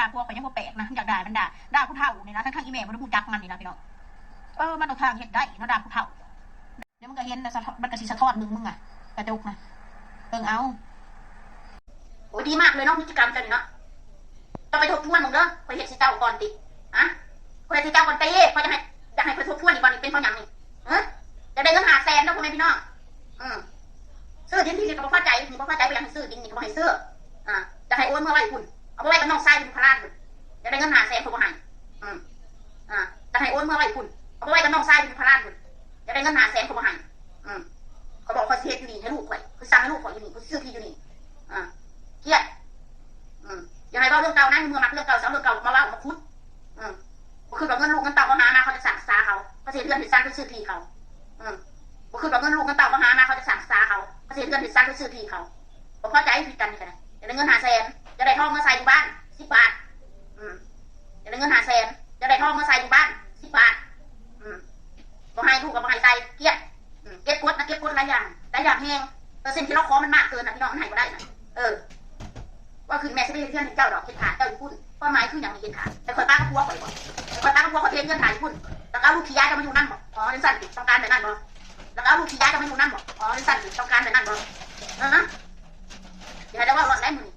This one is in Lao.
ດາຜົວຂ້ອຍຍັງບໍ່ແປກນະ ມັນຢາກດ່າມັນດ່າ ດ່າຜູ້ເຖົ້ານີ້ນະ ທັງໆອີແມ່ບໍ່ໄດ້ຮູ້ຈັກມັນນີ້ນະພີ່ນ້ອງ. ເອີ ມັນຕ້ອງທາງເຮັດໄດ້ເນາະ ດ່າຜູ້ເຖົ້າ. ດຽວມັນກໍເຫັນນະ ສະທ້ອນ ມັນກໍຊິສະທ້ອນເບິ່ງມຶງອະ ກະຈົກນະ ເບິ່ງເອົາ. ໂອ້ຍ ດີມາກເລີຍເນາະ ພຶດຕິກຳເຈົ້ານີ້ເນາະ. ເຈົ້າໄປທົບທວນເບິ່ງເດີ ຂ້ອຍເຮັດໃສ່ເຈົ້າກ່ອນຕິ ຮະ ຂ້ອຍເຮັດໃສ່ເຈົ້າກ່ອນຕິ ຂ້ອຍຢາກໃຫ້ ຢາກໃຫ້ຂ້ອຍທົບທວນອີກບໍ່ນີ້ ເປັນເພາະຫຍັງນີ້ ຮະ? ຢາກໄດ້ເງິນຫ້າແສນເນາະ ພໍ່ແມ່ພີ່ນ້ອງ. ອື ຊື້ດິນທີ່ນີ້ກໍບໍ່ພໍໃຈ ບໍ່ພໍໃຈ ບໍ່ຢາກໃຫ້ຊື້ດິນນີ້ ກໍບໍ່ໃຫ້ຊື້. ອາ ຢາກໃຫ້ໂອນເມືອໄວ້ພຸ້ນ ເອົາໄປໄວ້ກັບນ້ອງຊາຍເພິ່ນຢູ່ພະລານພຸ້ນ. ຢາກໄດ້ເງິນຫ້າແສນ ຂ້ອຍບໍ່ໃຫ້. ອື ອາ ຢາກໃຫ້ໂອນເມືອໄວ້ພຸ້ນ ເອົາໄປໄວ້ກັບນ້ອງຊາຍເພິ່ນຢູ່ພະລານພຸ້ນ. ຢາກໄດ້ເງິນຫ້າແສນ ຂ້ອຍບໍ່ໃຫ້. ອື ຂ້ອຍບອກ ຂ້ອຍຊິເຮັດຢູ່ນີ້ໃຫ້ລູກຂ້ອຍ ຂ້ອຍສ້າງໃຫ້ລູກຂ້ອຍຢູ່ນີ້ ຂ້ອຍຊື້ທີ່ຢູ່ນີ້. ອາ ກຽດ. ອື ຢ່າໃຫ້ເວົ້າເລື່ອງເກົ່ານະ ເມື່ອມັກເລື່ອງເກົ່າ ຊິເອົາເລື່ອງເກົ່າມາເວົ້າມາຂຸດ. ອື ບໍ່ຄິດວ່າເງິນລູກເງິນເຕົ້າເຂົາຫາມາ ເຂົາຈະສ້າງສາເຂົາ ເຂົາຊິເຮັດເຮືອນເຮັດຊານ ເຂົາຊື້ທີ່ເຂົາ. ອື ບໍ່ຄິດວ່າເງິນລູກເງິນເຕົ້າເຂົາຫາມາ ເຂົາຈະສ້າງສາເຂົາ ເຂົາຊິເຮັດເຮືອນເຮັດຊານ ເຂົາຊື້ທີ່ເຂົາ. ບໍ່ພໍໃຈຄືກັນນີ້ກໍໄດ້ ຢາກໄດ້ເງິນຫ້າແສນ ຢາກໄດ້ທອງມາໃສ່ຢູ່ບ້ານສິບບາດ. ອື ຢາກໄດ້ເງິນຫ້າແສນ ຢາກໄດ້ທອງມາໃສ່ຢູ່ບ້ານສິບບາດ. ອື ບໍ່ໃຫ້ລູກກໍບໍ່ໃຫ້ໃສ່ ກຽດ. ອື ເກັບກົດນະ ເກັບກົດຫຼາຍຢ່າງ ຫຼາຍຢ່າງແຮງ. ເປີເຊັນທີ່ເຮົາຂໍມັນມາກເກີນນະ ພີ່ນ້ອງ ມັນໃຫ້ບໍ່ໄດ້ນະ. ເອີ ເວົ້າຂຶ້ນແມ່ຊິໄປເຮັດເຮືອນໃຫ້ເຈົ້າດອກ ເຮັດຖາດເຈົ້າຢູ່ພຸ້ນ. ຄວາມໝາຍຄືຫຍັງ ເຮັດຖາດ? ແຕ່ຂ້ອຍປະກັບຜົວຂ້ອຍບໍ່? ແຕ່ຂ້ອຍປະກັບຜົວຂ້ອຍເຮັດເຮືອນຖ່າຍຢູ່ພຸ້ນ ແລ້ວກໍເອົາລູກຂີ້ຢາເຈົ້າມາຢູ່ນຳບໍ? ອໍ ຈັ່ງຊັ້ນຕິ ຕ້ອງການແບບນັ້ນບໍ? ແລ້ວກໍເອົາລູກຂີ້ຢາເຈົ້າມາຢູ່ນຳບໍ? ອໍ ຈັ່ງຊັ້ນຕິ ຕ້ອງການແບບນັ້ນບໍ? ຮະ? ຢ່າໃຫ້ໄດ້ເວົ້າລອດໄດ້ມື້ນີ້.